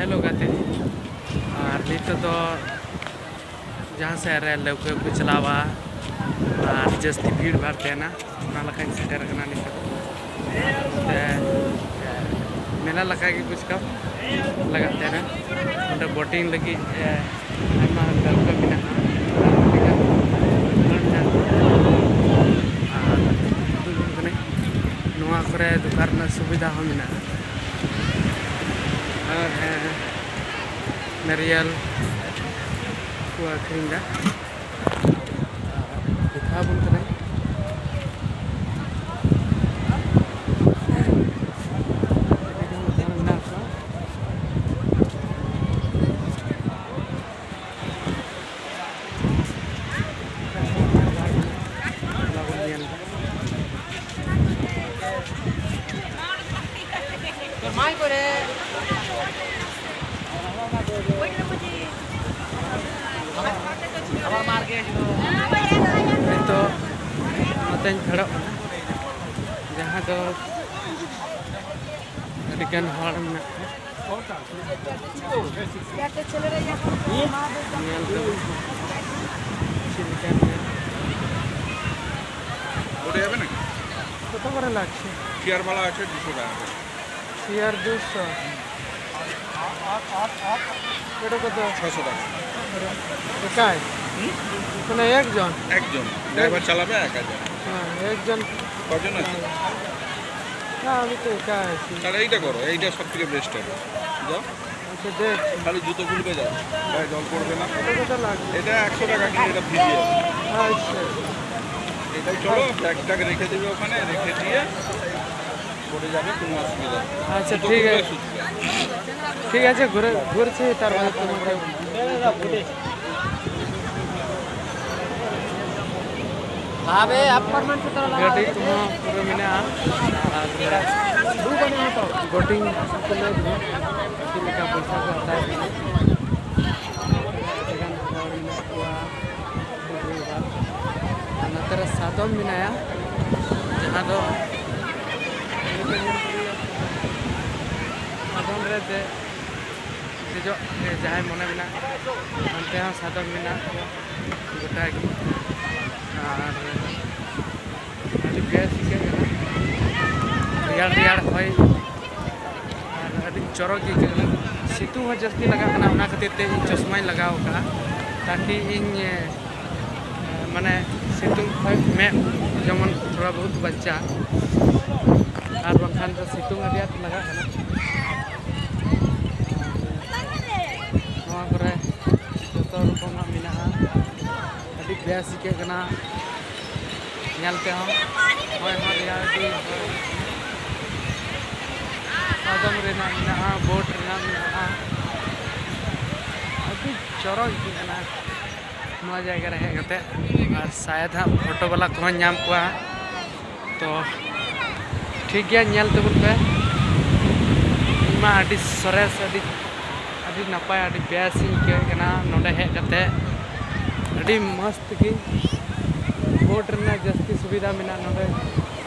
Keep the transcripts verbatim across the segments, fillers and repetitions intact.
Hello ᱜᱟᱛᱮ, ᱟᱨ ᱱᱤᱛᱚᱜ ᱫᱚ ᱡᱟᱦᱟᱸ ᱥᱮᱫ ᱨᱮ ᱞᱟᱹᱣᱠᱟᱹ ᱠᱚ ᱪᱟᱞᱟᱣᱟ ᱟᱨ ᱡᱟᱹᱥᱛᱤ ᱵᱷᱤᱲ ᱵᱷᱟᱲ ᱛᱟᱦᱮᱱᱟ, ᱚᱱᱟ ᱞᱮᱠᱟᱧ ᱥᱮᱴᱮᱨ ᱟᱠᱟᱱᱟ ᱱᱤᱛᱚᱜ᱾ ᱛᱮ ᱢᱮᱞᱟ ᱞᱮᱠᱟ ᱜᱮ ᱵᱩᱡᱽ ᱠᱟᱜ ᱞᱟᱜᱟᱜ ᱛᱟᱦᱮᱱᱟ᱾ ᱚᱸᱰᱮ ᱵᱳᱴᱤᱝ ᱞᱟᱹᱜᱤᱫ ᱮ, ᱟᱭᱢᱟ ᱞᱟᱹᱣᱠᱟᱹ ᱢᱮᱱᱟᱜᱼᱟ᱾ ᱟᱨ ᱟᱹᱰᱤᱜᱟᱱ ᱦᱚᱲ ᱢᱮᱱᱟᱜ ᱠᱚᱣᱟ᱾ ᱟᱨ ᱩᱫᱩᱜ ᱟᱵᱚᱱ ᱠᱟᱹᱱᱟᱹᱧ, ᱱᱚᱣᱟ ᱠᱚᱨᱮ ᱫᱚᱠᱟᱱ ᱨᱮᱱᱟᱜ ᱥᱩᱵᱤᱫᱷᱟ ᱦᱚᱸ ᱢᱮᱱᱟᱜᱼᱟ᱾ ᱟᱨ ᱦᱮᱸ, ᱱᱟᱨᱤᱭᱟᱞ ᱠᱚ ᱟᱹᱠᱷᱨᱤᱧ ᱮᱫᱟ᱾ ᱫᱮᱠᱷᱟᱣ ᱟᱵᱚᱱ ᱠᱟᱱᱟᱭ᱾ ᱟᱹᱰᱤ ᱜᱟᱱ ᱦᱚᱲ ᱢᱮᱱᱟᱜ ᱠᱚᱣᱟ᱾ ᱦᱚᱞᱟ ᱵᱚᱱ ᱧᱮᱞ ᱮᱫᱟ᱾ ᱱᱤᱛᱚᱜ ᱱᱚᱛᱮᱧ ᱯᱷᱮᱰᱚᱜ ᱠᱟᱱᱟ, ᱡᱟᱦᱟᱸ ᱫᱚ ᱟᱹᱰᱤᱜᱟᱱ ᱦᱚᱲ ᱢᱮᱱᱟᱜ ᱠᱚᱣᱟ᱾ ᱧᱮᱞ ᱛᱟᱵᱚᱱ ᱪᱮᱫ ᱞᱮᱠᱟ ᱢᱮᱱᱟᱜᱼᱟ᱾ বোটে যাবে নাকি? কত করে লাগছে? চেয়ারওয়ালা আছে দুশো টাকা করে। চেয়ার দুশো। এটা কত? ছশো টাকা। একাই? মানে একজন? একজন। ড্রাইভার চালাবে, একা যাবে। হ্যাঁ, একজন। কজন আছে? না, আমি তো একা আছি। তাহলে এইটা করো, এইটা সব থেকে বেস্ট হবে। যাও। আচ্ছা, দেখ। খালি জুতো খুলবে, যাও, গায়ে জল পড়বে না। কত কত লাগবে? এটা একশো টাকা কিলো, এটা ফ্রি আছে। আচ্ছা। এটাই চলো, ব্যাগটাকে রেখে দিবে ওখানে, রেখে দিয়ে বোটে যাবে, কোনো অসুবিধা নেই। আচ্ছা, জুতো ঠিক খুলবে আছে। শুধু। ঠিক আছে, ঘুরে, ঘুরছি, তারপরে তোমাকে। ᱟᱵᱮ ᱟᱯᱟᱨᱴᱢᱮᱱᱴ ᱠᱚ ᱛᱟᱞᱟ ᱜᱟᱹᱰᱤ ᱠᱚᱦᱚᱸ ᱯᱩᱨᱟᱹ ᱢᱮᱱᱟᱜᱼᱟ᱾ ᱟᱨ ᱵᱳᱴᱤᱝ ᱠᱚ ᱞᱟᱹᱭ ᱪᱮᱫ ᱞᱮᱠᱟ ᱯᱚᱭᱥᱟ ᱠᱚ ᱦᱟᱛᱟᱣ ᱠᱟᱱᱟ᱾ ᱟᱹᱰᱤᱜᱟᱱ ᱦᱚᱲ ᱢᱮᱱᱟᱜ ᱠᱚᱣᱟ᱾ ᱟᱨ ᱱᱚᱛᱮ ᱨᱮ ᱥᱟᱫᱚᱢ ᱢᱮᱱᱟᱭᱟ, ᱡᱟᱦᱟᱸ ᱫᱚ ᱥᱟᱫᱚᱢ ᱨᱮ ᱫᱮᱡ ᱫᱮᱡᱚᱜ ᱨᱮ ᱡᱟᱦᱟᱸᱭ ᱢᱚᱱᱮ ᱢᱮᱱᱟᱜ, ᱚᱱᱛᱮ ᱦᱚᱸ ᱥᱟᱫᱚᱢ ᱢᱮᱱᱟᱜ ᱠᱚᱣᱟ ᱜᱚᱴᱟ ᱜᱮ᱾ ᱟᱨ ᱟᱹᱰᱤ ᱵᱮᱥ ᱟᱹᱭᱠᱟᱹᱜ ᱠᱟᱱᱟ, ᱨᱮᱭᱟᱲ ᱨᱮᱭᱟᱲ ᱦᱚᱭ᱾ ᱟᱨ ᱟᱹᱰᱤ ᱪᱚᱨᱚᱠ ᱜᱮ ᱟᱹᱭᱠᱟᱹᱜ ᱠᱟᱱᱟ᱾ ᱥᱤᱛᱩᱝ ᱦᱚᱸ ᱡᱟᱹᱥᱛᱤ ᱞᱟᱜᱟᱜ ᱠᱟᱱᱟ, ᱚᱱᱟ ᱠᱷᱟᱹᱛᱤᱨ ᱛᱮ ᱤᱧ ᱪᱚᱥᱢᱟᱧ ᱞᱟᱜᱟᱣ ᱟᱠᱟᱫᱼᱟ, ᱛᱟᱠᱤ ᱤᱧ, ᱮ, ᱢᱟᱱᱮ, ᱥᱤᱛᱩᱝ ᱠᱷᱚᱱ ᱢᱮᱫ ᱡᱮᱢᱚᱱ ᱛᱷᱚᱲᱟ ᱵᱚᱦᱩᱛ ᱵᱟᱧᱪᱟᱜ, ᱟᱨ ᱵᱟᱝᱠᱷᱟᱱ ᱫᱚ ᱥᱤᱛᱩᱝ ᱟᱹᱰᱤ ᱟᱸᱴ ᱞᱟᱜᱟᱜ ᱠᱟᱱᱟ᱾ ᱱᱚᱣᱟ ᱠᱚᱨᱮ ᱡᱚᱛᱚ ᱨᱚᱠᱚᱢᱟᱜ ᱢᱮᱱᱟᱜᱼᱟ, ᱟᱹᱰᱤ ᱵᱮᱥ ᱟᱹᱭᱠᱟᱹᱜ ᱠᱟᱱᱟ ᱧᱮᱞ ᱛᱮᱦᱚᱸ᱾ ᱦᱚᱭ ᱦᱚᱸ ᱨᱮᱭᱟᱲ ᱜᱮ ᱦᱚᱭ᱾ ᱥᱟᱫᱚᱢ ᱨᱮᱱᱟᱜ ᱢᱮᱱᱟᱜᱼᱟ, ᱵᱳᱴ ᱨᱮᱱᱟᱜ ᱢᱮᱱᱟᱜᱼᱟ, ᱟᱹᱰᱤ ᱪᱚᱨᱚᱠ ᱟᱹᱭᱠᱟᱹᱜ ᱠᱟᱱᱟ ᱱᱚᱣᱟ ᱡᱟᱭᱜᱟ ᱨᱮ ᱦᱮᱡ ᱠᱟᱛᱮ᱾ ᱟᱨ ᱥᱟᱭᱮᱫ ᱦᱟᱸᱜ ᱯᱷᱳᱴᱳ ᱵᱟᱞᱟ ᱠᱚᱦᱚᱸ ᱧᱟᱢ ᱠᱚᱣᱟ᱾ ᱛᱚ ᱴᱷᱤᱠ ᱜᱮᱭᱟ, ᱧᱮᱞ ᱛᱟᱵᱚᱱ ᱯᱮ᱾ ᱤᱧ ᱢᱟ ᱟᱹᱰᱤ ᱥᱚᱨᱮᱥ, ᱟᱹᱰᱤ, ᱟᱹᱰᱤ ᱱᱟᱯᱟᱭ, ᱟᱹᱰᱤ ᱵᱮᱥ ᱤᱧ ᱟᱹᱭᱠᱟᱹᱣᱮᱫ ᱠᱟᱱᱟ ᱱᱚᱰᱮ ᱦᱮᱡ ᱠᱟᱛᱮ᱾ ᱟᱹᱰᱤ ᱢᱚᱡᱽ ᱛᱮᱜᱮ ᱵᱳᱴ ᱨᱮᱱᱟᱜ ᱡᱟᱹᱥᱛᱤ ᱥᱩᱵᱤᱫᱷᱟ ᱢᱮᱱᱟᱜᱼᱟ ᱱᱚᱰᱮ᱾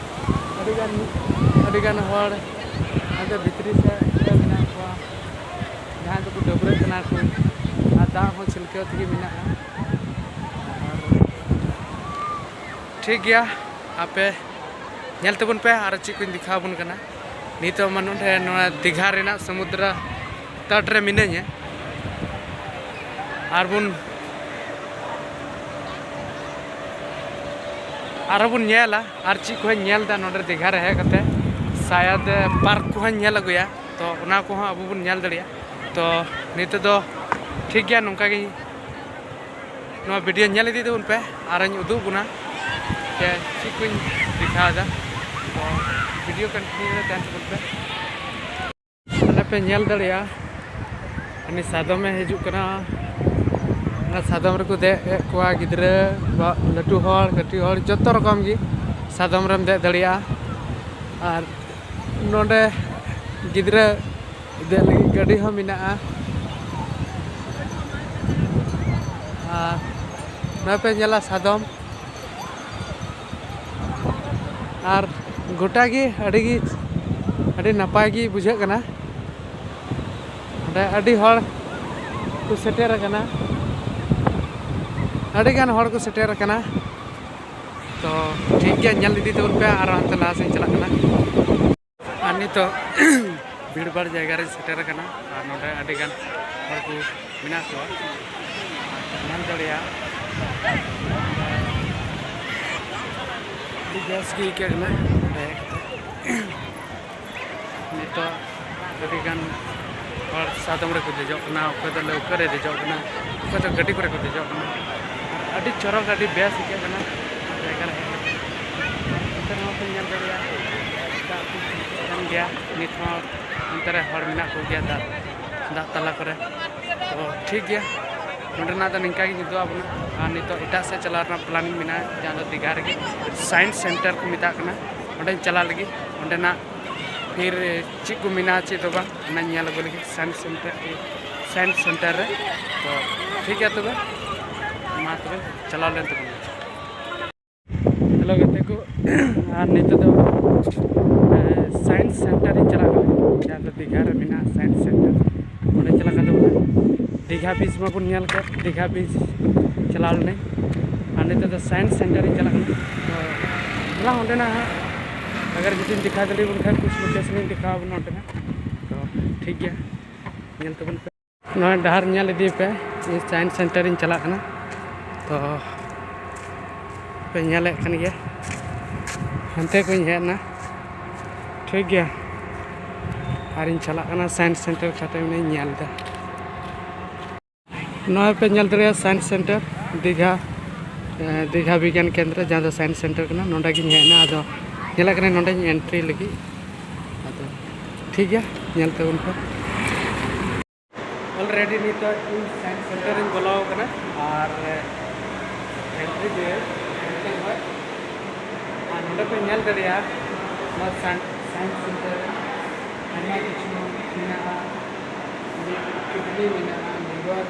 ᱟᱹᱰᱤᱜᱟᱱ, ᱟᱹᱰᱤᱜᱟᱱ ᱦᱚᱲ ᱦᱟᱱᱛᱮ ᱵᱷᱤᱛᱨᱤ ᱥᱮᱫ ᱨᱮ ᱢᱮᱱᱟᱜ ᱠᱚᱣᱟ, ᱡᱟᱦᱟᱸᱭ ᱫᱚᱠᱚ ᱰᱟᱹᱵᱽᱨᱟᱹᱜ ᱠᱟᱱᱟ ᱠᱚ, ᱟᱨ ᱫᱟᱜ ᱦᱚᱸ ᱪᱷᱤᱞᱠᱟᱹᱣ ᱛᱮᱜᱮ ᱢᱮᱱᱟᱜᱼᱟ᱾ ᱟᱨ ᱴᱷᱤᱠ ᱜᱮᱭᱟ, ᱟᱯᱮ ᱧᱮᱞ ᱛᱟᱵᱚᱱ ᱯᱮ ᱟᱨ ᱪᱮᱫ ᱠᱚᱧ ᱫᱮᱠᱷᱟᱣ ᱟᱵᱚᱱ ᱠᱟᱱᱟ᱾ ᱱᱤᱛᱚᱜ ᱢᱟ ᱱᱚᱰᱮ ᱱᱚᱣᱟ ᱫᱤᱜᱷᱟ ᱨᱮᱱᱟᱜ ᱥᱚᱢᱩᱫᱨᱚ ᱛᱚᱴ ᱨᱮ ᱢᱤᱱᱟᱹᱧᱟ᱾ ᱟᱨ ᱵᱚᱱ, ᱟᱨᱦᱚᱸ ᱵᱚᱱ ᱧᱮᱞᱟ ᱟᱨ ᱪᱮᱫ ᱠᱚᱧ ᱧᱮᱞ ᱮᱫᱟ ᱱᱚᱰᱮ ᱫᱤᱜᱷᱟ ᱨᱮ ᱦᱮᱡ ᱠᱟᱛᱮ᱾ ᱥᱟᱭᱟᱫ ᱯᱟᱨᱠ ᱠᱚᱦᱚᱸᱧ ᱧᱮᱞ ᱟᱹᱜᱩᱭᱟ, ᱛᱚ ᱚᱱᱟ ᱠᱚᱦᱚᱸ ᱟᱵᱚ ᱵᱚᱱ ᱧᱮᱞ ᱫᱟᱲᱮᱭᱟᱜᱼᱟ᱾ ᱛᱚ ᱱᱤᱛᱚᱜ ᱫᱚ ᱴᱷᱤᱠ ᱜᱮᱭᱟ, ᱱᱚᱝᱠᱟ ᱜᱮ ᱱᱚᱣᱟ ᱵᱷᱤᱰᱤᱭᱳ ᱧᱮᱞ ᱤᱫᱤ ᱛᱟᱵᱚᱱ ᱯᱮ, ᱟᱨᱤᱧ ᱩᱫᱩᱜ ᱵᱚᱱᱟ ᱡᱮ ᱪᱮᱫ ᱠᱚᱧ ᱫᱮᱠᱷᱟᱣ ᱮᱫᱟ᱾ ᱛᱚ ᱵᱷᱤᱰᱤᱭᱳ ᱠᱚᱱᱴᱤᱱᱤᱭᱩ ᱨᱮ ᱛᱟᱦᱮᱱ ᱛᱟᱵᱚᱱ ᱯᱮ᱾ ᱚᱸᱰᱮ ᱯᱮ ᱧᱮᱞ ᱫᱟᱲᱮᱭᱟᱜᱼᱟ, ᱩᱱᱤ ᱥᱟᱫᱚᱢᱮ ᱦᱤᱡᱩᱜ ᱠᱟᱱᱟ᱾ ᱚᱱᱟ ᱥᱟᱫᱚᱢ ᱨᱮᱠᱚ ᱫᱮᱡ ᱮᱫ ᱠᱚᱣᱟ ᱜᱤᱫᱽᱨᱟᱹ, ᱵᱟ-, ᱞᱟᱹᱴᱩ ᱦᱚᱲ, ᱠᱟᱹᱴᱤᱡ ᱦᱚᱲ, ᱡᱚᱛᱚ ᱨᱚᱠᱚᱢ ᱜᱮ ᱥᱟᱫᱚᱢ ᱨᱮᱢ ᱫᱮᱡ ᱫᱟᱲᱮᱭᱟᱜᱼᱟ᱾ ᱟᱨ ᱱᱚᱰᱮ ᱜᱤᱫᱽᱨᱟᱹ ᱫᱮᱡ ᱞᱟᱹᱜᱤᱫ ᱜᱟᱹᱰᱤ ᱦᱚᱸ ᱢᱮᱱᱟᱜᱼᱟ᱾ ᱟᱨ ᱱᱚᱜᱼᱚᱭ ᱯᱮ ᱧᱮᱞᱟ ᱥᱟᱫᱚᱢ, ᱟᱨ ᱜᱚᱴᱟ ᱜᱮ ᱟᱹᱰᱤ ᱜᱮ, ᱟᱹᱰᱤ ᱱᱟᱯᱟᱭ ᱜᱮ ᱵᱩᱡᱷᱟᱹᱜ ᱠᱟᱱᱟ᱾ ᱟᱹᱰᱤ ᱦᱚᱲ ᱠᱚ ᱥᱮᱴᱮᱨ ᱟᱠᱟᱱᱟ, ᱟᱹᱰᱤ ᱜᱟᱱ ᱦᱚᱲ ᱠᱚ ᱥᱮᱴᱮᱨ ᱟᱠᱟᱱᱟ᱾ ᱛᱚ ᱴᱷᱤᱠ ᱜᱮᱭᱟ, ᱧᱮᱞ ᱤᱫᱤ ᱛᱟᱵᱚᱱ ᱯᱮ, ᱟᱨ ᱦᱟᱱᱛᱮ ᱞᱟᱦᱟ ᱥᱮᱫ ᱪᱟᱞᱟᱜ ᱠᱟᱱᱟ᱾ ᱟᱨ ᱱᱤᱛᱚᱜ ᱵᱷᱤᱲ ᱵᱷᱟᱲ ᱡᱟᱭᱜᱟ ᱨᱮᱧ ᱥᱮᱴᱮᱨ ᱟᱠᱟᱱᱟ, ᱟᱨ ᱱᱚᱰᱮ ᱟᱹᱰᱤ ᱜᱟᱱ ᱦᱚᱲ ᱠᱚ ᱢᱮᱱᱟᱜ ᱠᱚᱣᱟ᱾ ᱧᱮᱞ ᱫᱟᱲᱮᱭᱟᱜᱼᱟ, ᱟᱹᱰᱤ ᱵᱮᱥ ᱜᱮ ᱟᱹᱭᱠᱟᱹᱜ ᱠᱟᱱᱟ ᱱᱚᱰᱮ ᱦᱮᱡ ᱠᱟᱛᱮ᱾ ᱱᱤᱛᱚᱜ ᱟᱹᱰᱤᱜᱟᱱ ᱦᱚᱲ ᱥᱟᱫᱚᱢ ᱨᱮᱠᱚ ᱫᱮᱡᱚᱜ ᱠᱟᱱᱟ, ᱚᱠᱚᱭ ᱫᱚ ᱞᱟᱹᱣᱠᱟᱹ ᱨᱮ ᱫᱮᱡᱚᱜ ᱠᱟᱱᱟ, ᱚᱠᱚᱭ ᱫᱚ ᱜᱟᱹᱰᱤ ᱠᱚᱨᱮ ᱠᱚ ᱫᱮᱡᱚᱜ ᱠᱟᱱᱟ᱾ ᱟᱹᱰᱤ ᱪᱚᱨᱚᱠ, ᱟᱹᱰᱤ ᱵᱮᱥ ᱟᱹᱭᱠᱟᱹᱜ ᱠᱟᱱᱟ ᱱᱚᱣᱟ ᱡᱟᱭᱜᱟ ᱨᱮ ᱦᱮᱡ ᱠᱟᱛᱮ᱾ ᱚᱱᱛᱮ ᱨᱮᱦᱚᱸ ᱯᱮ ᱧᱮᱞ ᱫᱟᱲᱮᱭᱟᱜᱼᱟ, ᱫᱟᱜ ᱠᱚ ᱠᱟᱱ ᱜᱮᱭᱟ᱾ ᱱᱤᱛ ᱦᱚᱸ ᱚᱱᱛᱮ ᱨᱮ ᱦᱚᱲ ᱢᱮᱱᱟᱜ ᱠᱚᱜᱮᱭᱟ ᱫᱟᱜ, ᱫᱟᱜ ᱛᱟᱞᱟ ᱠᱚᱨᱮ᱾ ᱛᱚ ᱴᱷᱤᱠ ᱜᱮᱭᱟ, ᱱᱚᱸᱰᱮᱱᱟᱜ ᱫᱚ ᱱᱤᱝᱠᱟ ᱜᱤᱧ ᱩᱫᱩᱜ ᱟᱵᱚᱱᱟ᱾ ᱟᱨ ᱱᱤᱛᱚᱜ ᱮᱴᱟᱜ ᱥᱮᱫ ᱪᱟᱞᱟᱣ ᱨᱮᱱᱟᱜ ᱯᱞᱟᱱᱤᱝ ᱢᱮᱱᱟᱜᱼᱟ, ᱡᱟᱦᱟᱸ ᱫᱚ ᱫᱤᱜᱷᱟ ᱨᱮᱜᱮ ᱥᱟᱭᱮᱱᱥ ᱥᱮᱱᱴᱟᱨ ᱠᱚ ᱢᱮᱛᱟᱜ ᱠᱟᱱᱟ, ᱚᱸᱰᱮᱧ ᱪᱟᱞᱟᱜ ᱞᱟᱹᱜᱤᱫ᱾ ᱚᱸᱰᱮᱱᱟᱜ ᱯᱷᱤᱨ ᱪᱮᱫ ᱠᱚ ᱢᱮᱱᱟᱜᱼᱟ, ᱪᱮᱫ ᱫᱚ ᱵᱟᱝ, ᱚᱱᱟᱧ ᱧᱮᱞ ᱟᱹᱜᱩ ᱞᱟᱹᱜᱤᱫ᱾ ᱥᱟᱭᱮᱱᱥ ᱥᱮᱱᱴᱟᱨ, ᱥᱟᱭᱮᱱᱥ ᱥᱮᱱᱴᱟᱨ ᱨᱮ᱾ ᱛᱚ ᱴᱷᱤᱠ ᱜᱮᱭᱟ ᱛᱚᱵᱮ, ᱢᱟ ᱛᱚᱵᱮ ᱪᱟᱞᱟᱣ ᱞᱮᱱ ᱛᱟᱵᱚᱱ ᱢᱮ᱾ ᱦᱮᱞᱳ ᱜᱟᱛᱮ ᱠᱚ, ᱟᱨ ᱱᱤᱛᱚᱜ ᱫᱚ ᱥᱟᱭᱮᱱᱥ ᱥᱮᱱᱴᱟᱨ ᱤᱧ ᱪᱟᱞᱟᱜ ᱠᱟᱱᱟ, ᱡᱟᱦᱟᱸ ᱫᱚ ᱫᱤᱜᱷᱟ ᱨᱮ ᱢᱮᱱᱟᱜᱼᱟ ᱥᱟᱭᱮᱱᱥ ᱥᱮᱱᱴᱟᱨ᱾ ᱚᱸᱰᱮ ᱪᱟᱞᱟᱜ ᱠᱟᱱ ᱛᱟᱵᱚᱱᱟ᱾ ᱫᱤᱜᱷᱟ ᱵᱤᱪ ᱢᱟᱵᱚᱱ ᱧᱮᱞ ᱠᱮᱫ, ᱫᱤᱜᱷᱟ ᱵᱤᱪ ᱪᱟᱞᱟᱣ ᱞᱮᱱᱟᱹᱧ, ᱟᱨ ᱱᱤᱛᱚᱜ ᱫᱚ ᱥᱟᱭᱮᱱᱥ ᱥᱮᱱᱴᱟᱨ ᱤᱧ ᱪᱟᱞᱟᱜ ᱠᱟᱱᱟ᱾ ᱛᱚ ᱫᱮᱞᱟ ᱚᱸᱰᱮᱱᱟᱜ ᱦᱟᱸᱜ ᱟᱜᱟᱨ ᱡᱩᱫᱤᱧ ᱫᱮᱠᱷᱟᱣ ᱫᱟᱲᱮᱭᱟᱵᱚᱱ ᱠᱷᱟᱱ, ᱠᱩᱪ ᱞᱳᱠᱮᱥᱚᱱ ᱤᱧ ᱫᱮᱠᱷᱟᱣ ᱟᱵᱚᱱᱟ ᱚᱸᱰᱮᱱᱟᱜ᱾ ᱛᱚ ᱴᱷᱤᱠ ᱜᱮᱭᱟ, ᱧᱮᱞ ᱛᱟᱵᱚᱱ ᱯᱮ᱾ ᱱᱚᱣᱟ ᱰᱟᱦᱟᱨ ᱧᱮᱞ ᱤᱫᱤ ᱯᱮ, ᱤᱧ ᱥᱟᱭᱮᱱᱥ ᱥᱮᱱᱴᱟᱨ ᱤᱧ ᱪᱟᱞᱟᱜ ᱠᱟᱱᱟ᱾ ᱛᱚ ᱯᱮ ᱧᱮᱞᱮᱫ ᱠᱟᱱ ᱜᱮᱭᱟ, ᱦᱟᱱᱛᱮ ᱠᱷᱚᱱ ᱤᱧ ᱦᱮᱡ ᱮᱱᱟ, ᱴᱷᱤᱠ ᱜᱮᱭᱟ᱾ ᱟᱨᱤᱧ ᱪᱟᱞᱟᱜ ᱠᱟᱱᱟ ᱥᱟᱭᱮᱱᱥ ᱥᱮᱱᱴᱟᱨ, ᱠᱟᱛᱮ ᱢᱮᱱᱟᱧ ᱧᱮᱞ ᱮᱫᱟ᱾ ᱱᱚᱜᱼᱚᱭ ᱯᱮ ᱧᱮᱞ ᱫᱟᱲᱮᱭᱟᱜᱼᱟ ᱥᱟᱭᱮᱱᱥ ᱥᱮᱱᱴᱟᱨ ᱫᱤᱜᱷᱟ, ᱮ, ᱫᱤᱜᱷᱟ ᱵᱤᱜᱽᱜᱟᱱ ᱠᱮᱱᱫᱨᱚ, ᱡᱟᱦᱟᱸ ᱫᱚ ᱥᱟᱭᱮᱱᱥ ᱥᱮᱱᱴᱟᱨ ᱠᱟᱱᱟ᱾ ᱱᱚᱸᱰᱮ ᱜᱤᱧ ᱦᱮᱡ ᱮᱱᱟ, ᱟᱫᱚ ᱧᱮᱞᱮᱫ ᱠᱟᱹᱱᱟᱹᱧ ᱱᱚᱸᱰᱮᱧ ᱮᱱᱴᱨᱤ ᱞᱟᱹᱜᱤᱫ᱾ ᱟᱫᱚ ᱴᱷᱤᱠ ᱜᱮᱭᱟ, ᱧᱮᱞ ᱛᱟᱵᱚᱱ ᱯᱮ᱾ ᱚᱞᱨᱮᱰᱤ ᱱᱤᱛᱚᱜ ᱤᱧ ᱥᱟᱭᱮᱱᱥ ᱥᱮᱱᱴᱟᱨ ᱤᱧ ᱵᱚᱞᱚ ᱟᱠᱟᱱᱟ, ᱟᱨ ᱮᱱᱴᱨᱤ ᱫᱤᱭᱮ ᱱᱚᱛᱮ ᱠᱷᱚᱱ, ᱟᱨ ᱱᱚᱸᱰᱮ ᱯᱮ ᱧᱮᱞ ᱫᱟᱲᱮᱭᱟᱜᱼᱟ ᱱᱚᱣᱟ ᱥᱟᱭᱮᱱᱥ, ᱥᱟᱭᱮᱱᱥ ᱥᱮᱱᱴᱟᱨ ᱨᱮ ᱟᱭᱢᱟ ᱠᱤᱪᱷᱩ ᱢᱮᱱᱟᱜᱼᱟ, ᱠᱤᱰᱱᱤ ᱢᱮᱱᱟᱜᱼᱟ, ᱞᱤᱵᱷᱟᱨ,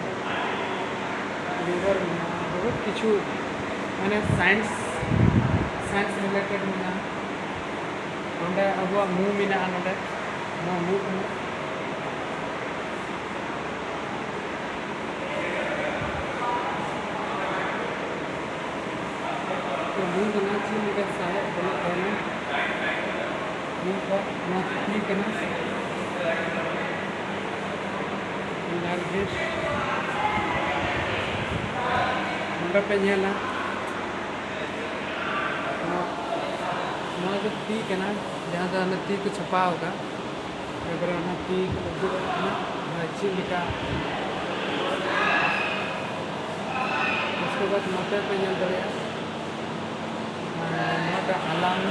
ᱞᱤᱵᱷᱟᱨ ᱢᱮᱱᱟᱜᱼᱟ, ᱵᱚᱦᱩᱛ ᱠᱤᱪᱷᱩ ᱢᱟᱱᱮ ᱥᱟᱭᱮᱱᱥ, ᱥᱟᱭᱮᱱᱥ ᱨᱤᱞᱮᱴᱮᱰ ᱢᱮᱱᱟᱜᱼᱟ᱾ ᱱᱚᱸᱰᱮ ᱟᱵᱚᱣᱟᱜ ᱢᱩ ᱢᱮᱱᱟᱜᱼᱟ, ᱱᱚᱸᱰᱮ ᱱᱚᱣᱟ ᱢᱩ ᱠᱚ ᱱᱚᱣᱟ ᱛᱤ ᱠᱟᱱᱟ, ᱞᱟᱞ ᱰᱨᱮᱥ᱾ ᱱᱚᱰᱮ ᱯᱮ ᱧᱮᱞᱟ, ᱱᱚᱣᱟ, ᱱᱚᱣᱟ ᱫᱚ ᱛᱤ ᱠᱟᱱᱟ, ᱡᱟᱦᱟᱸ ᱫᱚ ᱦᱟᱱᱮ ᱛᱤ ᱠᱚ ᱪᱷᱟᱯᱟᱣ ᱟᱠᱟᱫ᱾ ᱮᱵᱟᱨᱮ ᱚᱱᱟ ᱛᱤ ᱠᱚ ᱩᱫᱩᱜ ᱟᱠᱟᱫ ᱠᱟᱱᱟ, ᱚᱱᱟ ᱪᱮᱫ ᱞᱮᱠᱟ᱾ ᱩᱥᱠᱮ ᱵᱟᱫ ᱱᱚᱛᱮ ᱯᱮ ᱧᱮᱞ ᱫᱟᱲᱮᱭᱟᱜᱼᱟ, ᱱᱚᱣᱟᱴᱟᱜ ᱟᱞᱟᱝ᱾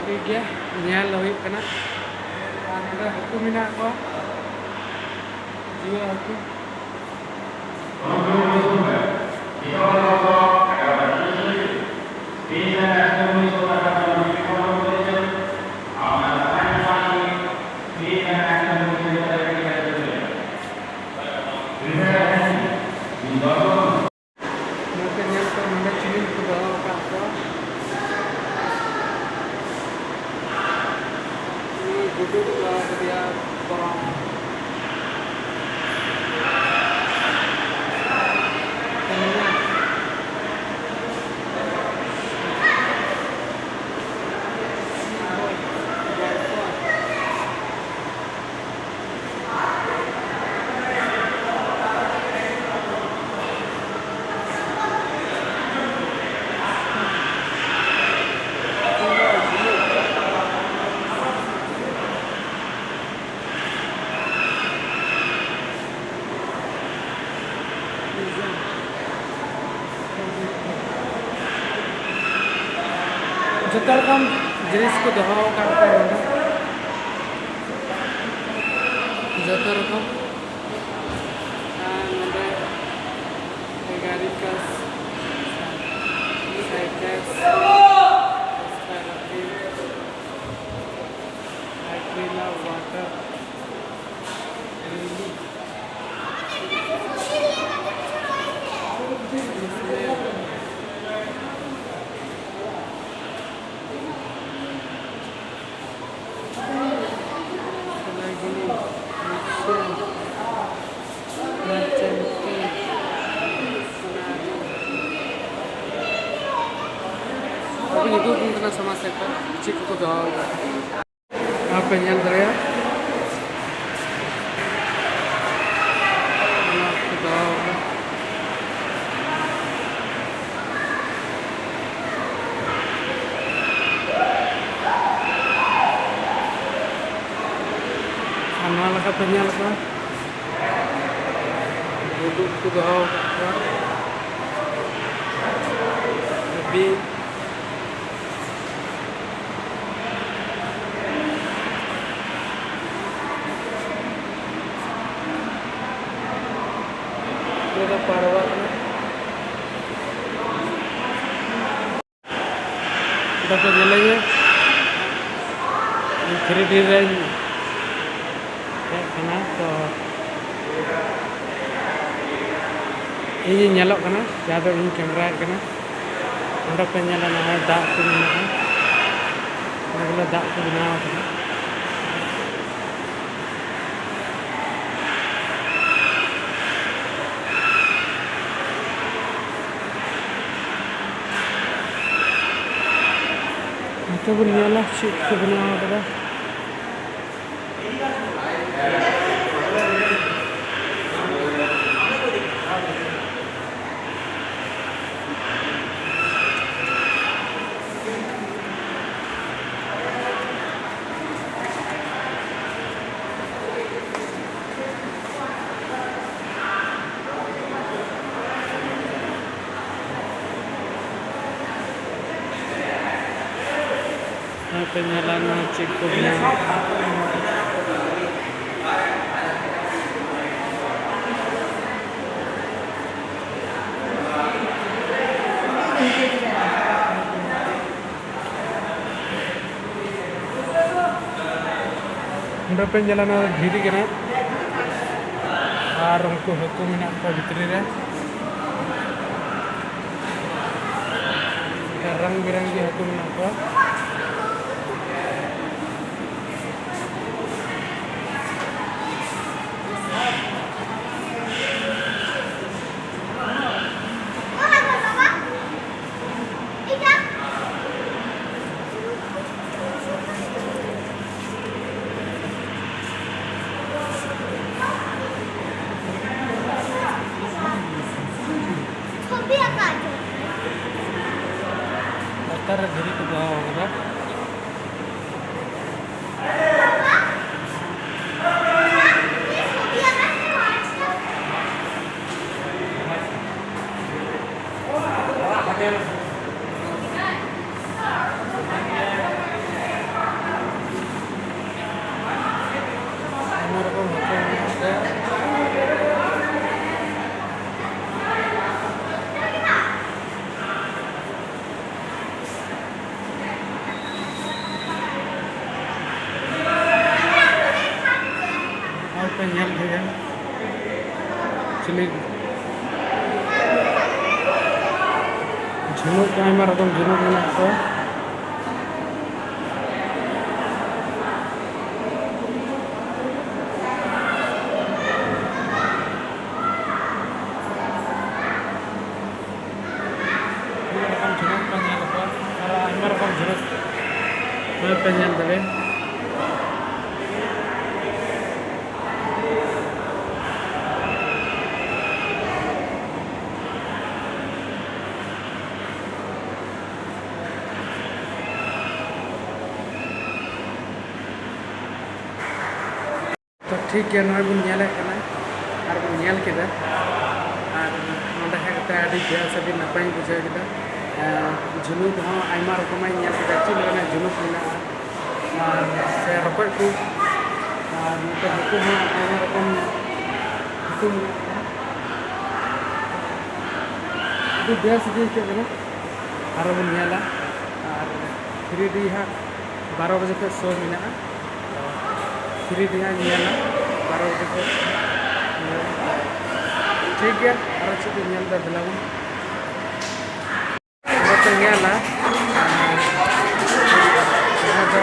ᱴᱷᱤᱠ ᱜᱮᱭᱟ, ᱧᱮᱞ ᱦᱩᱭᱩᱜ ᱠᱟᱱᱟ᱾ ᱟᱨ ᱱᱚᱰᱮ ᱦᱟᱹᱠᱩ ᱢᱮᱱᱟᱜ ᱠᱚᱣᱟ, ᱡᱤᱣᱟ ᱦᱟᱹᱠᱩ᱾ ᱱᱚᱛᱮ ᱧᱮᱞ ᱯᱮ, ᱱᱚᱰᱮ ᱪᱤᱞᱤ ᱠᱚ ᱫᱚᱦᱚ ᱟᱠᱟᱫ ᱠᱚᱣᱟ᱾ ᱱᱩᱭ ᱜᱩᱰᱩ ᱠᱚ ᱫᱚᱦᱚ ᱠᱟᱫᱮᱭᱟ ᱵᱚᱨᱚᱝ᱾ ᱡᱚᱛᱚ ᱨᱚᱠᱚᱢ ᱡᱤᱱᱤᱥ ᱠᱚ ᱫᱚᱦᱚ ᱟᱠᱟᱫ ᱠᱚᱣᱟ ᱱᱚᱰᱮ᱾ ᱡᱚᱛᱚ ᱨᱚᱠᱚᱢ᱾ ᱟᱨ ᱱᱚᱰᱮ ᱮᱜᱟᱨᱤᱠᱟᱥ, ᱥᱟᱭᱠᱟᱥ, ᱥᱯᱟᱭᱨᱟᱯᱤ, ᱟᱭᱠᱨᱤᱞᱟ ᱣᱟᱴᱟᱨ ᱞᱤᱞᱤ᱾ ᱥᱚᱢᱟᱡᱽ ᱥᱮᱫ ᱠᱷᱚᱱ ᱪᱮᱫ ᱠᱚᱠᱚ ᱫᱚᱦᱚ ᱟᱠᱟᱫᱟ? ᱱᱚᱣᱟ ᱯᱮ ᱧᱮᱞ ᱫᱟᱲᱮᱭᱟᱜᱼᱟ, ᱚᱱᱟ ᱠᱚ ᱫᱚᱦᱚ ᱟᱠᱟᱫᱟ᱾ ᱟᱨ ᱱᱚᱣᱟ ᱞᱮᱠᱟ ᱯᱮ ᱧᱮᱞ ᱠᱚᱣᱟ, ᱜᱩᱰᱩ ᱠᱚ ᱫᱚᱦᱚ ᱟᱠᱟᱫ ᱠᱚᱣᱟ᱾ ᱦᱟᱹᱵᱤ᱾ ᱱᱤᱭᱟᱹ ᱫᱚ ᱯᱟᱨᱣᱟ ᱠᱟᱱᱟ᱾ ᱫᱚᱠᱚ ᱧᱮᱞᱮᱧᱟ, ᱤᱧ ᱛᱷᱨᱤ ᱰᱤ ᱨᱮᱧ ᱦᱮᱡ ᱠᱟᱱᱟ, ᱛᱚ ᱤᱧᱤᱧ ᱧᱮᱞᱚᱜ ᱠᱟᱱᱟ, ᱡᱟᱦᱟᱸ ᱫᱚ ᱤᱧ ᱠᱮᱢᱮᱨᱟᱭᱮᱫ ᱠᱟᱱᱟ᱾ ᱚᱸᱰᱮ ᱯᱮ ᱧᱮᱞᱟ, ᱱᱚᱜᱼᱚᱭ ᱫᱟᱜ ᱠᱚ ᱢᱮᱱᱟᱜᱼᱟ, ᱚᱸᱰᱮ ᱵᱚᱞᱮ ᱫᱟᱜ ᱠᱚ ᱵᱮᱱᱟᱣ ᱠᱟᱱᱟ᱾ ᱱᱤᱛᱚᱜ ᱵᱚᱱ ᱧᱮᱞᱟ ᱪᱮᱫ ᱠᱚ ᱵᱮᱱᱟᱣ ᱠᱟᱫᱟ᱾ ᱱᱚᱛᱮ ᱧᱮᱞᱟ ᱱᱚᱣᱟ ᱪᱮᱫ ᱠᱚ ᱵᱮᱱᱟᱣ ᱟᱠᱟᱫᱟ᱾ ᱚᱸᱰᱮ ᱯᱮ ᱧᱮᱞᱟ, ᱱᱚᱣᱟ ᱫᱚ ᱫᱷᱤᱨᱤ ᱠᱟᱱᱟ ᱟᱨ ᱩᱱᱠᱩ ᱦᱟᱹᱠᱩ ᱢᱮᱱᱟᱜ ᱠᱚᱣᱟ ᱵᱷᱤᱛᱨᱤ ᱨᱮ᱾ ᱨᱚᱝ ᱵᱮᱨᱚᱝᱜᱤ ᱦᱟᱹᱠᱩ ᱢᱮᱱᱟᱜ ᱠᱚᱣᱟ᱾ ᱞᱟᱛᱟᱨ ᱨᱮ ᱫᱷᱤᱨᱤ ᱠᱚ ᱫᱚᱦᱚ ᱟᱠᱟᱫᱟ᱾ ᱟᱭᱢᱟ ᱨᱚᱠᱚᱢ ᱦᱟᱹᱠᱩ ᱢᱮᱱᱟᱜ ᱠᱚᱣᱟ᱾ ᱱᱚᱜᱼᱚᱭ ᱯᱮ ᱧᱮᱞ ᱴᱷᱤᱠᱟ ᱪᱤᱞᱤ ᱡᱷᱤᱱᱩᱠ ᱠᱚ, ᱟᱭᱢᱟ ᱨᱚᱠᱚᱢ ᱡᱷᱤᱱᱩᱠ ᱢᱮᱱᱟᱜ ᱠᱚᱣᱟ᱾ ᱟᱭᱢᱟ ᱨᱚᱠᱚᱢ ᱡᱷᱤᱱᱩᱠ ᱯᱮ ᱧᱮᱞ ᱠᱚᱣᱟ, ᱟᱨ ᱟᱭᱢᱟ ᱨᱚᱠᱚᱢ ᱡᱷᱤᱱᱩᱠ ᱯᱮ ᱧᱮᱞ ᱫᱟᱲᱮᱭᱟᱜᱼᱟ᱾ ᱛᱚ ᱴᱷᱤᱠ ᱜᱮᱭᱟ, ᱱᱚᱜᱼᱚᱭ ᱵᱚᱱ ᱧᱮᱞᱮᱫ ᱠᱟᱱᱟ ᱟᱨ ᱵᱚᱱ ᱧᱮᱞ ᱠᱮᱫᱟ, ᱟᱨ ᱱᱚᱰᱮ ᱦᱮᱡ ᱠᱟᱛᱮ ᱟᱹᱰᱤ ᱵᱮᱥ, ᱟᱹᱰᱤ ᱱᱟᱯᱟᱭᱤᱧ ᱵᱩᱡᱷᱟᱹᱣ ᱠᱮᱫᱟ᱾ ᱮᱸ, ᱡᱷᱤᱱᱩᱠ ᱦᱚᱸ ᱟᱭᱢᱟ ᱨᱚᱠᱚᱢᱟᱜ ᱤᱧ ᱧᱮᱞ ᱠᱮᱫᱟ, ᱪᱮᱫ ᱞᱮᱠᱟᱱᱟᱜ ᱡᱷᱤᱱᱩᱠ ᱢᱮᱱᱟᱜᱼᱟ, ᱟᱨ ᱥᱮ ᱨᱚᱠᱚᱡ ᱠᱚ, ᱟᱨ ᱱᱚᱛᱮ ᱦᱟᱹᱠᱩ ᱦᱚᱸ ᱟᱭᱢᱟ ᱨᱚᱠᱚᱢ ᱦᱟᱹᱠᱩ ᱢᱮᱱᱟᱜ ᱠᱚᱣᱟ᱾ ᱟᱹᱰᱤ ᱵᱮᱥ ᱜᱮ ᱟᱹᱭᱠᱟᱹᱜ ᱠᱟᱱᱟ᱾ ᱟᱨᱚ ᱵᱚᱱ ᱧᱮᱞᱟ, ᱟᱨ ᱛᱷᱨᱤ ᱰᱤ ᱦᱟᱸᱜ ᱵᱟᱨᱚ ᱵᱟᱡᱮ ᱠᱷᱚᱱ ᱥᱳ ᱢᱮᱱᱟᱜᱼᱟ᱾ ᱛᱷᱨᱤ ᱰᱤ ᱦᱟᱸᱜ ᱧᱮᱞᱟ ᱵᱟᱨᱚ ᱵᱟᱡᱮ ᱠᱷᱚᱱ᱾ ᱴᱷᱤᱠ ᱜᱮᱭᱟ, ᱟᱨᱚ ᱪᱮᱫ ᱠᱚ ᱧᱮᱞ ᱮᱫᱟ ᱫᱮᱞᱟ ᱵᱚᱱ᱾ ᱟᱨᱚ ᱯᱮ ᱧᱮᱞᱟ, ᱟᱨ ᱡᱟᱦᱟᱸ ᱫᱚ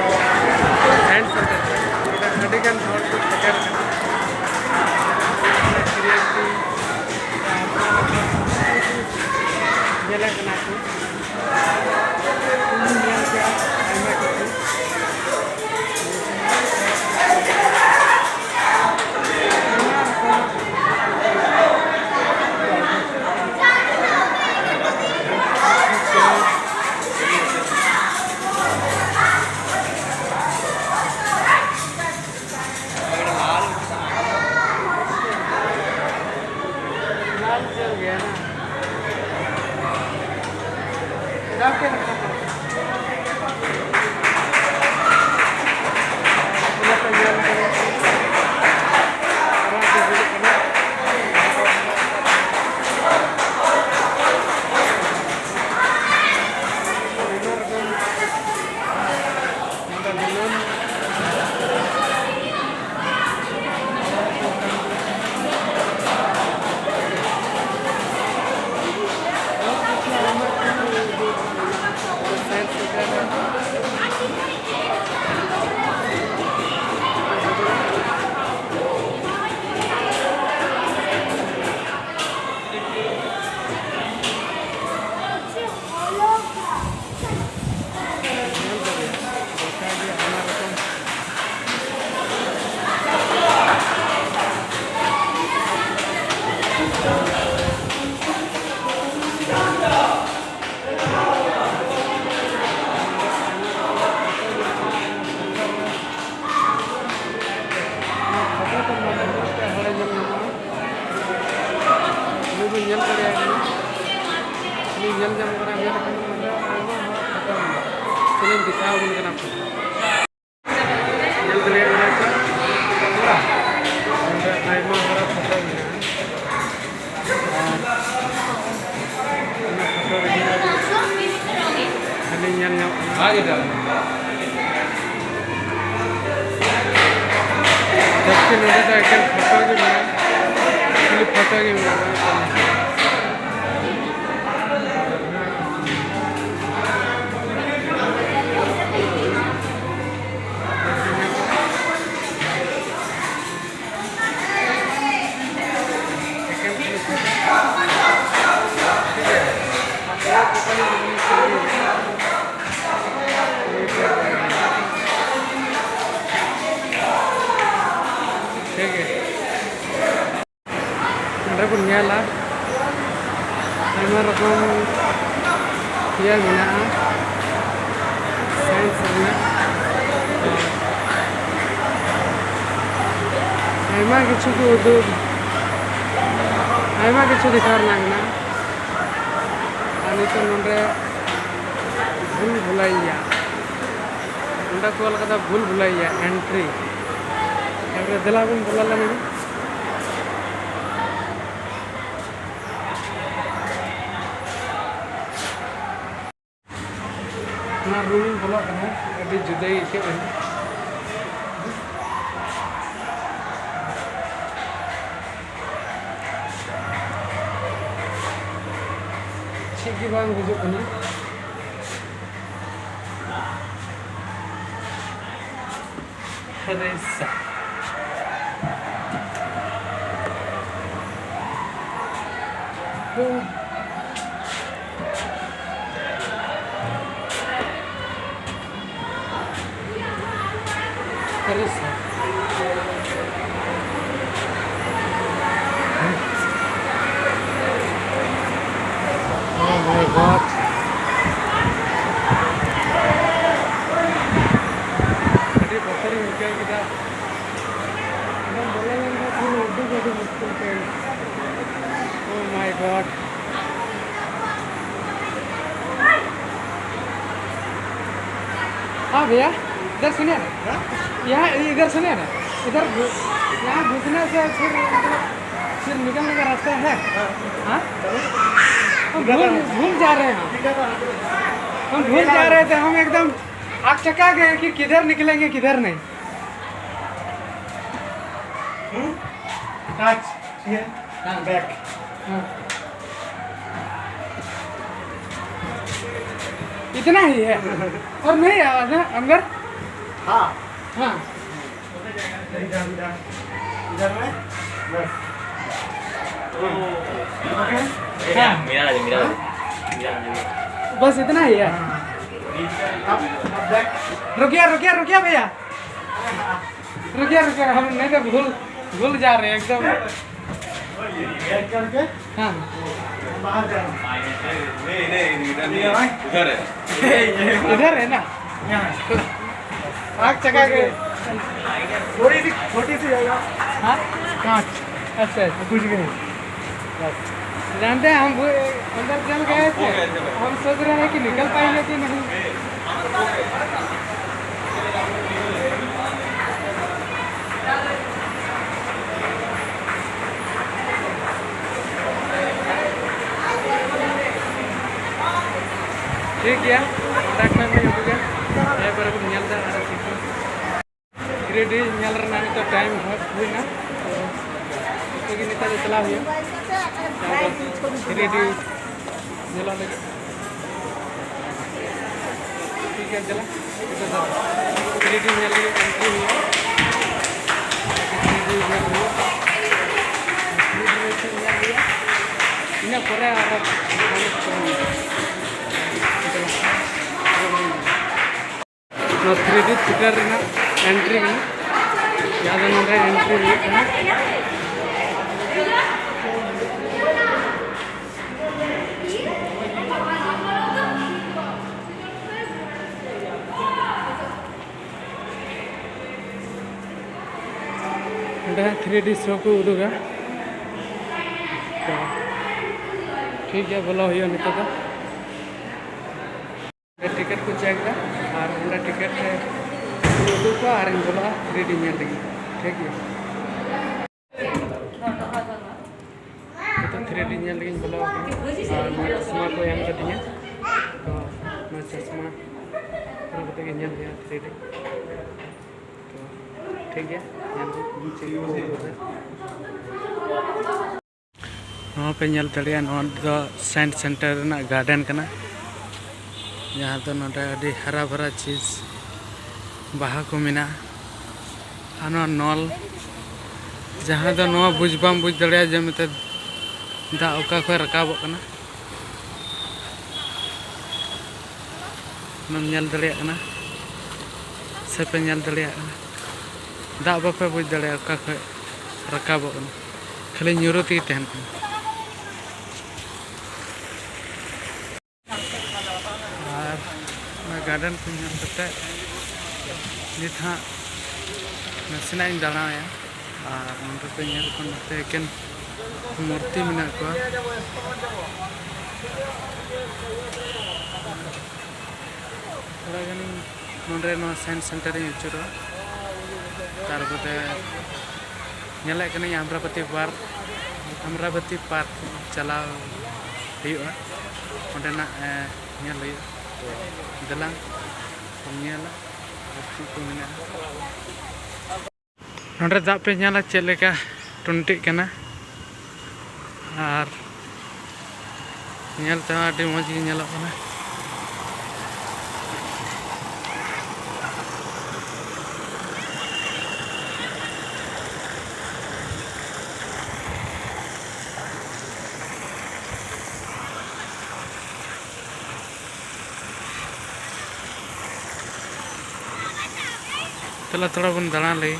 ᱥᱟᱭᱮᱱᱥ ᱥᱮᱱᱴᱟᱨ ᱠᱟᱱᱟ, ᱱᱚᱰᱮ ᱟᱹᱰᱤᱜᱟᱱ ᱦᱚᱲ ᱠᱚ ᱥᱮᱴᱮᱨ ᱠᱟᱱᱟ᱾ ᱠᱨᱤᱭᱮᱴᱤᱵᱷ ᱧᱮᱞᱮ ᱠᱟᱱᱟ ᱠᱚ᱾ ᱤᱧ ᱧᱮᱞ ᱠᱮᱜᱼᱟ ᱟᱭᱢᱟ ᱠᱤᱪᱷᱩ᱾ ᱯᱷᱳᱴᱳ ᱠᱚ ᱢᱚᱡᱽ ᱢᱚᱡᱽ ᱛᱮ ᱦᱚᱲᱮ ᱧᱮᱞ ᱧᱟᱢᱚᱜᱼᱟ᱾ ᱩᱱᱤ ᱵᱚᱱ ᱧᱮᱞ ᱫᱟᱲᱮᱭᱟᱭ ᱠᱟᱱᱟ᱾ ᱩᱱᱤ ᱧᱮᱞ ᱧᱟᱢ ᱠᱟᱱᱟ, ᱧᱮᱞ ᱠᱟᱱᱟ, ᱚᱸᱰᱮ ᱟᱭᱢᱟ ᱦᱚᱲ ᱯᱷᱳᱴᱳ ᱢᱮᱱᱟᱜᱼᱟ᱾ ᱛᱤᱱᱟᱹᱜ ᱫᱮᱠᱷᱟᱣ ᱟᱵᱚᱱ ᱠᱟᱱᱟ ᱯᱷᱳᱴᱳ᱾ ᱧᱮᱞ ᱫᱟᱲᱮᱭᱟᱜ ᱠᱟᱱᱟ ᱯᱮ? ᱚᱸᱰᱮ ᱟᱭᱢᱟ ᱦᱚᱲᱟᱜ ᱯᱷᱳᱴᱳ ᱢᱮᱱᱟᱜᱼᱟ᱾ ᱟᱨ ᱚᱱᱟ ᱯᱷᱳᱴᱳ ᱨᱮ ᱠᱷᱟᱹᱞᱤ ᱧᱮᱞ ᱧᱟᱢᱚᱜ ᱠᱟᱱᱟ᱾ ᱡᱟᱹᱥᱛᱤ ᱱᱚᱰᱮ ᱫᱚ ᱮᱠᱮᱱ ᱯᱷᱳᱴᱳ ᱜᱮ ᱢᱮᱱᱟᱜᱼᱟ, ᱠᱷᱟᱹᱞᱤ ᱯᱷᱳᱴᱳ ᱜᱮ ᱢᱮᱱᱟᱜᱼᱟ᱾ ᱴᱷᱤᱠ ᱜᱮᱭᱟ᱾ ᱱᱚᱰᱮ ᱵᱚᱱ ᱧᱮᱞᱟ, ᱟᱭᱢᱟ ᱨᱚᱠᱚᱢ ᱤᱭᱟᱹ ᱢᱮᱱᱟᱜᱼᱟ, ᱥᱟᱭᱮᱱᱥ ᱨᱮᱱᱟᱜ ᱟᱭᱢᱟ ᱠᱤᱪᱷᱩ ᱠᱚ ᱩᱫᱩᱜ, ᱟᱭᱢᱟ ᱠᱤᱪᱷᱩ ᱫᱮᱠᱷᱟᱣ ᱨᱮᱱᱟᱜ ᱢᱮᱱᱟᱜᱼᱟ᱾ ᱟᱨ ᱱᱤᱛᱚᱜ ᱱᱚᱰᱮ ᱵᱷᱩᱞ ᱵᱷᱩᱞᱟᱹᱭᱟ, ᱱᱚᱰᱮ ᱠᱚ ᱚᱞ ᱠᱟᱫᱟ ᱵᱷᱩᱞ ᱵᱷᱩᱞᱟᱹᱭᱟ entry᱾ ᱛᱟᱨᱯᱚᱨᱮ ᱫᱮᱞᱟ ᱵᱚᱱ ᱵᱚᱞᱚ ᱞᱮᱱ ᱜᱮ᱾ ᱚᱱᱟ ᱨᱩᱢ ᱤᱧ ᱵᱚᱞᱚᱜ ᱠᱟᱱᱟ, ᱟᱹᱰᱤ ᱡᱩᱫᱟᱹ ᱜᱮ ᱟᱹᱭᱠᱟᱹᱜ ᱠᱟᱱᱟ᱾ ᱪᱮᱫ ᱜᱮ ᱵᱟᱝ ᱵᱩᱡᱩᱜ ᱠᱟᱱᱟ᱾ ᱟᱨᱮ ᱥᱟ-, ᱟᱨᱮ ᱥᱟ-, Oh my God. ᱟᱹᱰᱤ ᱵᱚᱛᱚᱨᱤᱧ ᱟᱹᱭᱠᱟᱹᱣ ᱠᱮᱫᱟ᱾ ᱮᱠᱫᱚᱢ ᱵᱚᱞᱚ ᱞᱮᱱᱠᱷᱟᱱ ᱯᱩᱨᱟᱹ ᱩᱰᱩᱠ ᱟᱹᱰᱤ ᱢᱩᱥᱠᱤᱞ ᱛᱮ᱾ Oh my God. हाँ भैया, इधर सुनिए ना। हाँ? यहाँ इधर सुनिए ना। इधर घु-, यहाँ घुसने से फिर मतलब फिर निकलने का रास्ता है? हाँ। हाँ? चलो। हम भूल, भूल जा रहे हैं हम। ठीक है, तो हम भूल जा रहे थे, हम एकदम अकचका गए कि किधर निकलेंगे, किधर नहीं। हम्म? कांच, ये, हाँ। बैक। हाँ। इतना ही है। और नहीं आया ना अंदर? हाँ। हाँ। इधर, इधर। इधर में? बस। ओके? हाँ। मेरा आ जाओ, मेरा आ जाओ। मेरा आ जाओ। बस इतना ही है? हाँ। अब, अब बैक। रुकिए, रुकिए, रुकिए भैया। रुकिए, रुकिए, हम नहीं तो भूल, भूल जा रहे हैं एकदम। बैक करके हाँ। बाहर जाना। नहीं, नहीं, इधर नहीं है। इधर है। इधर है ना? यहाँ। आग चका के। थोड़ी सी, छोटी सी जगह। हाँ? कांच। अच्छा, अच्छा। कुछ भी नहीं। जानते हैं, हम वो अंदर चल गए थे, हम सोच रहे हैं कि निकल पाएंगे कि नहीं। ᱴᱷᱤᱠ ᱜᱮᱭᱟ, ᱚᱱᱟ ᱠᱷᱚᱱ ᱞᱮ ᱩᱰᱩᱠᱟ᱾ ᱮᱨᱯᱚᱨᱮ ᱵᱚᱱ ᱧᱮᱞ ᱮᱫᱟ ᱟᱨᱚ ᱪᱮᱫ ᱠᱚ᱾ ᱛᱷᱨᱤ ᱰᱤ ᱧᱮᱞ ᱨᱮᱱᱟᱜ ᱱᱤᱛᱚᱜ ᱴᱟᱭᱤᱢ ᱦᱩᱭᱱᱟ, ᱛᱚ ᱱᱤᱛᱚᱜ ᱜᱮ ᱱᱤᱛᱚᱜ ᱫᱚ ᱪᱟᱞᱟᱣ ᱦᱩᱭᱩᱜᱼᱟ᱾ ᱛᱷᱨᱤ ᱰᱤ ᱧᱮᱞᱚᱜ ᱞᱟᱹᱜᱤᱫ᱾ ᱴᱷᱤᱠ ᱜᱮᱭᱟ, ᱪᱟᱞᱟᱜ᱾ ᱱᱤᱛᱚᱜ ᱫᱚ ᱛᱷᱨᱤ ᱰᱤ ᱧᱮᱞ ᱞᱟᱹᱜᱤᱫ ᱮᱱᱴᱨᱤ ᱦᱩᱭᱩᱜᱼᱟ᱾ ᱛᱷᱨᱤ ᱰᱤ ᱧᱮᱞ ᱦᱩᱭᱩᱜᱼᱟ᱾ ᱛᱷᱨᱤ ᱰᱤ ᱧᱮᱞ ᱦᱩᱭᱩᱜᱼᱟ᱾ ᱤᱱᱟᱹ ᱯᱚᱨᱮ ᱟᱨᱚ ᱱᱚᱣᱟ ᱛᱷᱨᱤ ᱰᱤ ᱛᱷᱤᱭᱮᱴᱟᱨ ᱨᱮᱱᱟᱜ ᱮᱱᱴᱨᱤ ᱠᱟᱱᱟ, ᱡᱟᱦᱟᱸ ᱫᱚ ᱱᱚᱰᱮ ᱮᱱᱴᱨᱤ ᱦᱩᱭᱩᱜ ᱠᱟᱱᱟ᱾ ᱚᱸᱰᱮ ᱦᱟᱸᱜ ᱛᱷᱨᱤ ᱰᱤ ᱥᱳ ᱠᱚ ᱩᱫᱩᱜᱟ᱾ ᱛᱚ, ᱴᱷᱤᱠ ᱜᱮᱭᱟ, ᱵᱚᱞᱚ ᱦᱩᱭᱩᱜᱼᱟ ᱱᱤᱛᱚᱜ ᱫᱚ᱾ ᱚᱸᱰᱮ ᱴᱤᱠᱤᱴ ᱠᱚ ᱪᱮᱠ ᱮᱫᱟ, ᱟᱨ ᱚᱸᱰᱮ ᱴᱤᱠᱤᱴ ᱨᱮ ᱩᱫᱩᱜ ᱠᱚᱣᱟ ᱟᱨᱤᱧ ᱵᱚᱞᱚᱜᱼᱟ ᱛᱷᱨᱤ ᱰᱤ ᱧᱮᱞ ᱞᱟᱹᱜᱤᱫ᱾ ᱴᱷᱤᱠ ᱜᱮᱭᱟ᱾ ᱱᱤᱛᱚᱜ ᱛᱷᱨᱤ ᱰᱤ ᱧᱮᱞ ᱞᱟᱹᱜᱤᱫ ᱤᱧ ᱵᱚᱞᱚ ᱟᱠᱟᱱᱟ᱾ ᱟᱨ ᱱᱚᱣᱟ ᱪᱚᱥᱢᱟ ᱠᱚ ᱮᱢ ᱠᱟᱫᱤᱧᱟ, ᱛᱚ ᱱᱚᱣᱟ ᱪᱚᱥᱢᱟ ᱦᱚᱨᱚᱜ ᱠᱟᱛᱮ ᱜᱮ ᱧᱮᱞ ᱦᱩᱭᱩᱜᱼᱟ ᱛᱷᱨᱤ ᱰᱤ᱾ ᱛᱚ ᱴᱷᱤᱠ ᱜᱮᱭᱟ, ᱧᱮᱞ ᱵᱤᱱ ᱪᱮᱫ ᱠᱚ ᱩᱫᱩᱜ ᱮᱫᱟ᱾ ᱱᱚᱣᱟ ᱯᱮ ᱧᱮᱞ ᱫᱟᱲᱮᱭᱟᱜᱼᱟ, ᱱᱚᱣᱟ ᱫᱚ ᱥᱟᱭᱮᱱᱥ ᱥᱮᱱᱴᱟᱨ ᱨᱮᱱᱟᱜ ᱜᱟᱨᱰᱮᱱ ᱠᱟᱱᱟ, ᱡᱟᱦᱟᱸ ᱫᱚ ᱱᱚᱰᱮ ᱟᱹᱰᱤ ᱦᱟᱨᱟ ᱵᱷᱟᱨᱟ ᱪᱤᱡᱽ, ᱵᱟᱦᱟ ᱠᱚ ᱢᱮᱱᱟᱜᱼᱟ᱾ ᱟᱨ ᱱᱚᱣᱟ ᱱᱚᱞ, ᱡᱟᱦᱟᱸ ᱫᱚ ᱱᱚᱣᱟ ᱵᱩᱡᱽ ᱵᱟᱢ ᱵᱩᱡᱽ ᱫᱟᱲᱮᱭᱟᱜᱼᱟ ᱡᱮ ᱢᱮᱱᱛᱮ ᱫᱟᱜ ᱚᱠᱟ ᱠᱷᱚᱱ ᱨᱟᱠᱟᱵᱚᱜ ᱠᱟᱱᱟ᱾ ᱚᱱᱟᱢ ᱧᱮᱞ ᱫᱟᱲᱮᱭᱟᱜ ᱠᱟᱱᱟ ᱥᱮ ᱯᱮ ᱧᱮᱞ ᱫᱟᱲᱮᱭᱟᱜ ᱠᱟᱱᱟ? ᱫᱟᱜ ᱵᱟᱯᱮ ᱵᱩᱡᱽ ᱫᱟᱲᱮᱭᱟᱜᱼᱟ ᱚᱠᱟ ᱠᱷᱚᱱ ᱨᱟᱠᱟᱵᱚᱜ ᱠᱟᱱᱟ, ᱠᱷᱟᱹᱞᱤ ᱧᱩᱨᱩ ᱛᱮᱜᱮ ᱛᱟᱦᱮᱱ ᱠᱟᱱᱟ᱾ ᱟᱨ ᱚᱱᱟ ᱜᱟᱨᱰᱮᱱ ᱠᱚ ᱧᱮᱞ ᱠᱟᱛᱮ ᱱᱤᱛ ᱦᱟᱸᱜ ᱱᱟᱥᱮᱱᱟᱜ ᱤᱧ ᱫᱟᱬᱟᱭᱟ᱾ ᱟᱨ ᱱᱚᱸᱰᱮ ᱯᱮ ᱧᱮᱞ ᱠᱚ, ᱱᱚᱛᱮ ᱮᱠᱮᱱ ᱢᱩᱨᱛᱤ ᱢᱮᱱᱟᱜ ᱠᱚᱣᱟ᱾ ᱛᱷᱚᱲᱟ ᱜᱟᱱ ᱱᱚᱰᱮ ᱱᱚᱣᱟ ᱥᱟᱭᱮᱱᱥ ᱥᱮᱱᱴᱟᱨ ᱤᱧ ᱟᱹᱪᱩᱨᱚᱜᱼᱟ᱾ ᱛᱟᱨᱯᱚᱨᱮ ᱧᱮᱞᱮᱫ ᱠᱟᱹᱱᱟᱹᱧ ᱟᱢᱨᱟᱵᱟᱛᱤ ᱯᱟᱨᱠ, ᱟᱢᱨᱟᱵᱟᱛᱤ ᱯᱟᱨᱠ ᱪᱟᱞᱟᱣ ᱦᱩᱭᱩᱜᱼᱟ, ᱚᱸᱰᱮᱱᱟᱜ, ᱮ, ᱧᱮᱞ ᱦᱩᱭᱩᱜᱼᱟ᱾ ᱛᱚ ᱫᱮᱞᱟᱝ ᱧᱮᱞᱟ ᱟᱨ ᱪᱮᱫ ᱠᱚ ᱢᱮᱱᱟᱜᱼᱟ᱾ ᱱᱚᱰᱮ ᱫᱟᱜ ᱯᱮ ᱧᱮᱞᱟ ᱪᱮᱫ ᱞᱮᱠᱟ ᱴᱩᱱᱴᱤᱜ ᱠᱟᱱᱟ, ᱟᱨ ᱧᱮᱞ ᱛᱮᱦᱚᱸ ᱟᱹᱰᱤ ᱢᱚᱡᱽ ᱜᱮ ᱧᱮᱞᱚᱜ ᱠᱟᱱᱟ᱾ ᱪᱚᱞᱚ ᱛᱷᱚᱲᱟ ᱵᱚᱱ ᱫᱟᱬᱟ ᱞᱮᱜᱮ᱾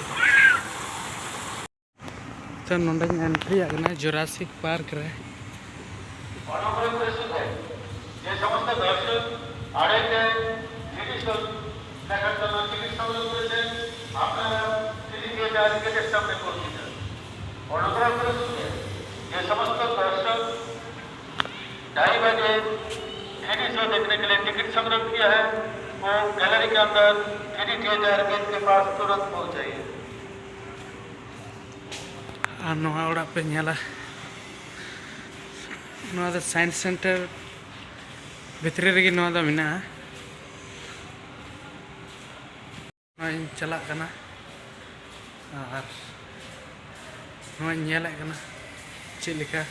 ᱛᱚ ᱱᱚᱰᱮᱧ ᱮᱱᱴᱨᱤᱭᱟᱜ ᱠᱟᱱᱟ ᱡᱩᱨᱟᱥᱤᱠ ᱯᱟᱨᱠ ᱨᱮ᱾ অনুগ্রহ করে শুনবেন, যে সমস্ত দর্শক আড়াইটায় থ্রিডি শো দেখার জন্য টিকিট সংগ্রহ করেছেন, আপনারা থ্রিডি থিয়েটার গেটের সামনে পৌঁছে যান। অনুগ্রহ করে শুনবেন, যে সমস্ত দর্শক ढाई बजे थ्रीडी शो देखने के लिए टिकट संग्रह किया है, वो गैलरी के अंदर थ्रीडी थिएटर गेट के पास तुरंत पहुंच जाइए। ᱟᱨ ᱱᱚᱣᱟ ᱚᱲᱟᱜ ᱯᱮ ᱧᱮᱞᱟ, ᱱᱚᱣᱟ ᱫᱚ ᱥᱟᱭᱮᱱᱥ ᱥᱮᱱᱴᱟᱨ ᱵᱷᱤᱛᱨᱤ ᱨᱮᱜᱮ ᱱᱚᱣᱟ ᱫᱚ ᱢᱮᱱᱟᱜᱼᱟ᱾ ᱱᱚᱜᱼᱚᱭ ᱤᱧ ᱪᱟᱞᱟᱜ ᱠᱟᱱᱟ ᱟᱨ ᱱᱚᱣᱟᱧ ᱧᱮᱞᱮᱫ ᱠᱟᱱᱟ ᱪᱮᱫ ᱞᱮᱠᱟ᱾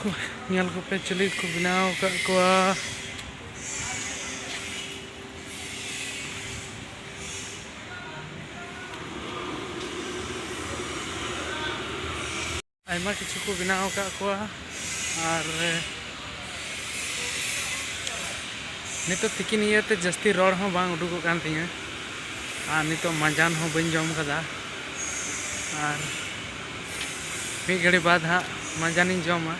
ᱠᱚ, ᱧᱮᱞ ᱠᱚᱯᱮ ᱪᱤᱞᱤ ᱠᱚ ᱵᱮᱱᱟᱣ ᱟᱠᱟᱫ ᱠᱚᱣᱟ᱾ ᱟᱭᱢᱟ ᱠᱤᱪᱷᱩ ᱠᱚ ᱵᱮᱱᱟᱣ ᱟᱠᱟᱫ ᱠᱚᱣᱟ᱾ ᱟᱨ ᱱᱤᱛᱚᱜ ᱛᱤᱠᱤᱱ ᱤᱭᱟᱹᱛᱮ ᱡᱟᱹᱥᱛᱤ ᱨᱚᱲ ᱦᱚᱸ ᱵᱟᱝ ᱩᱰᱩᱠᱚᱜ ᱠᱟᱱ ᱛᱤᱧᱟᱹ᱾ ᱟᱨ ᱱᱤᱛᱚᱜ ᱢᱟᱸᱡᱟᱱ ᱦᱚᱸ ᱵᱟᱹᱧ ᱡᱚᱢ ᱠᱟᱫᱟ᱾ ᱟᱨ ᱢᱤᱫ ᱜᱷᱟᱹᱲᱤ ᱵᱟᱫᱽ ᱦᱟᱸᱜ ᱢᱟᱸᱡᱟᱱᱤᱧ ᱡᱚᱢᱟ᱾